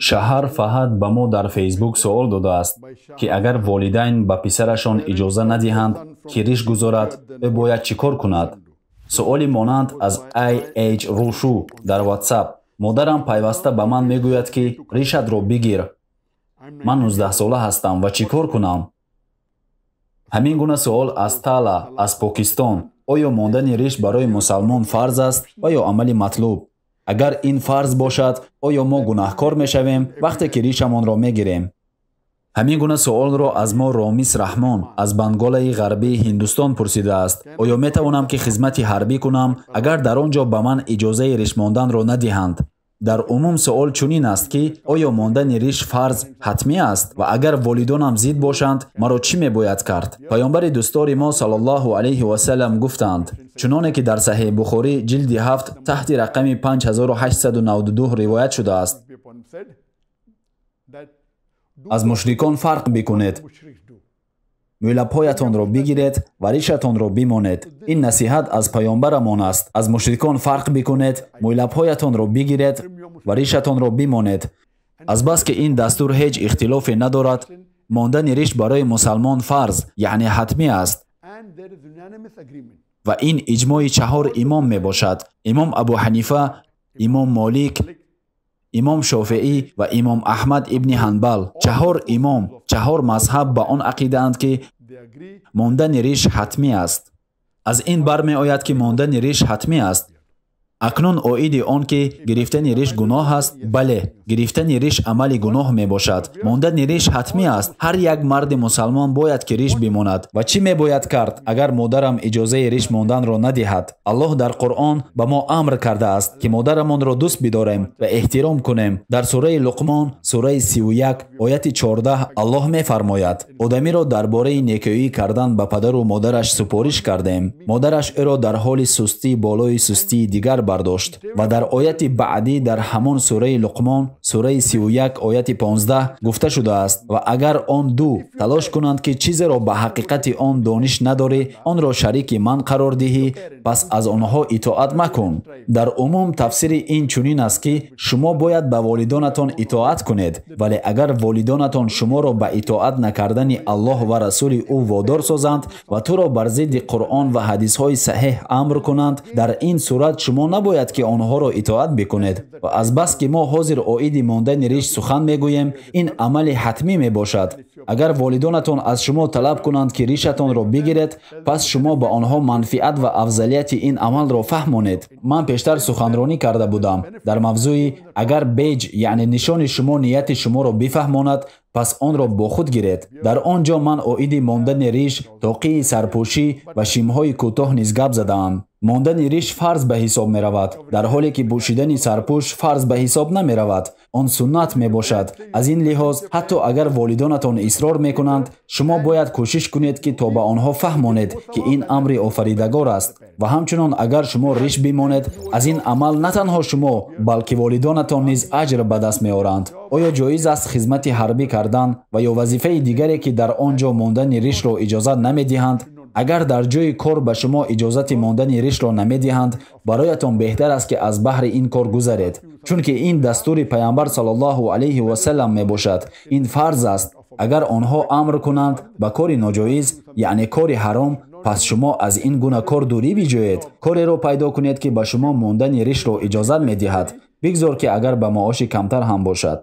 Шаҳар Фаҳад ба мо дар Фейсбук суол додааст, ки агар волидайн ба писарашон иҷоза надиҳанд, ки риш гузорад, ӯ бояд чӣ кор кунад? Суоли монанд аз IH Рушу дар WhatsApp. Модарам пайваста ба ман мегӯяд, ки ришатро бигир. Ман 19 сола ҳастам ва чӣ кор кунам? Ҳамин гуна суол аз Тала аз Покистон. Оё мондани риш барои мусалмон фарз аст ва ё амали матлуб? Агар ин фарз бошад, оё мо гунаҳкор мешавем вақте ки ришамонро мегирем? Ҳамин гуна суолро аз мо Ромис Раҳмон аз Банголаи ғарбии Ҳиндустон пурсидааст. Оё метавонам ки хизмати ҳарбӣ кунам, агар дар он ҷо ба ман иҷозаи риш монданро надиҳанд? Дар умум суол чунин аст, ки оё мондани риш фарз ҳатмӣ аст ва агар волидонам зид бошанд, маро чӣ мебояд кард? Паёмбари дӯстдори мо саллаллоҳу алайҳи васаллам гуфтанд, чуноне ки дар Саҳеҳ Бухорӣ ҷилди 7 таҳти рақами 5892 ривоят шудааст. Аз мушрикон фарқ бикунед, мӯйлабҳоятонро бигиред ва ришатонро бимонед. Ин насиҳат аз паёмбарамон аст. Аз мушрикон фарқ бикунед, мӯйлабҳоятонро бигиред ва ришатонро бимонед. Азбаски ин дастур ҳеҷ ихтилофе надорад, мондани риш барои мусалмон фарз, яъне ҳатмӣ аст. Ва ин иҷмои 4 имом мебошад: имом Абу Ҳанифа, имом Молик, имом Шофеӣ ва имом Аҳмад ибни Ҳанбал. 4 имом, 4 мазҳаб ба он ақидаанд, ки мондани риш ҳатмӣ аст. Аз ин бармеояд, ки мондани риш ҳатмӣ аст. Акнун оиди он ки гирифтани риш гуноҳ аст, бале, гирифтани риш амали гуноҳ мебошад. Мондани риш ҳатмӣ аст. Ҳар як марди мусалмон бояд ки риш бимонад. Ва чӣ мебояд кард, агар модарам иҷозаи риш монданро надиҳад? Аллоҳ дар Қуръон ба мо амр кардааст, ки модарамонро дӯст бидорем ва эҳтиром кунем. Дар сураи Луқмон, сураи 31, ояти 14 Аллоҳ мефармояд: одамиро дар бораи некӯӣ кардан ба падару модараш супориш кардем. Модараш ӯро дар ҳоли сустӣ болои сустии дигар бардошт. Ва дар ояти баъдӣ дар ҳамон сураи Луқмон, сураи 31, ояти 15 гуфта шудааст: ва агар он ду талош кунанд, ки чизеро ба ҳақиқати он дониш надорӣ, онро шарики ман қарор диҳӣ, пас аз онҳо итоат макун. Дар умум тафсири ин чунин аст, ки шумо бояд ба волидонатон итоат кунед, вале агар волидонатон шуморо ба итоат накардани Аллоҳ ва расули ӯ водор созанд ва туро бар зидди Қуръон ва ҳадисҳои саҳеҳ амр кунанд, дар ин сурат шумо набояд ки онҳоро итоат бикунед. Ва азбаски мо ҳозир оиди мондани риш сухан мегӯем, ин амали ҳатмӣ мебошад. Агар волидонатон аз шумо талаб кунанд, ки ришатонро бигиред, пас шумо ба онҳо манфиат ва афзалияти ин амалро фаҳмонед. Ман пештар суханронӣ карда будам дар мавзӯи агар беҷ, яъне нишони шумо нияти шуморо бифаҳмонад, пас онро бо худ гиред. Дар он ҷо ман оиди мондани риш, тоқии сарпӯшӣ ва шимҳои кӯтоҳ низ гап задаам. Мондани риш фарз ба ҳисоб меравад, дар ҳоле ки пӯшидани сарпӯш фарз ба ҳисоб намеравад. Он суннат мебошад. Аз ин лиҳоз, ҳатто агар волидонатон исрор мекунанд, шумо бояд кӯшиш кунед, ки то ба онҳо фаҳмонед, ки ин амри офаридагор аст. Ва ҳамчунон агар шумо риш бимонед, аз ин амал на танҳо шумо, балки волидонатон низ аҷр ба даст меоранд. Оё ҷоиз аст хизмати ҳарбӣ кардан ва ё вазифаи дигаре, ки дар он ҷо мондани ришро иҷозат намедиҳанд? Агар дар ҷои кор ба шумо иҷозати мондани ришро намедиҳанд, бароятон беҳтар аст, ки аз баҳри ин кор гузаред, чунки ин дастури паёмбар саллаллоҳу алайҳи васаллам мебошад. Ин фарз аст. Агар онҳо амр кунанд ба кори ноҷоиз, яъне кори ҳаром, пас шумо аз ин гуна кор дурӣ биҷӯед. Кореро пайдо кунед, ки ба шумо мондани ришро иҷозат медиҳад. Бигзор, ки агар ба маоши камтар ҳам бошад.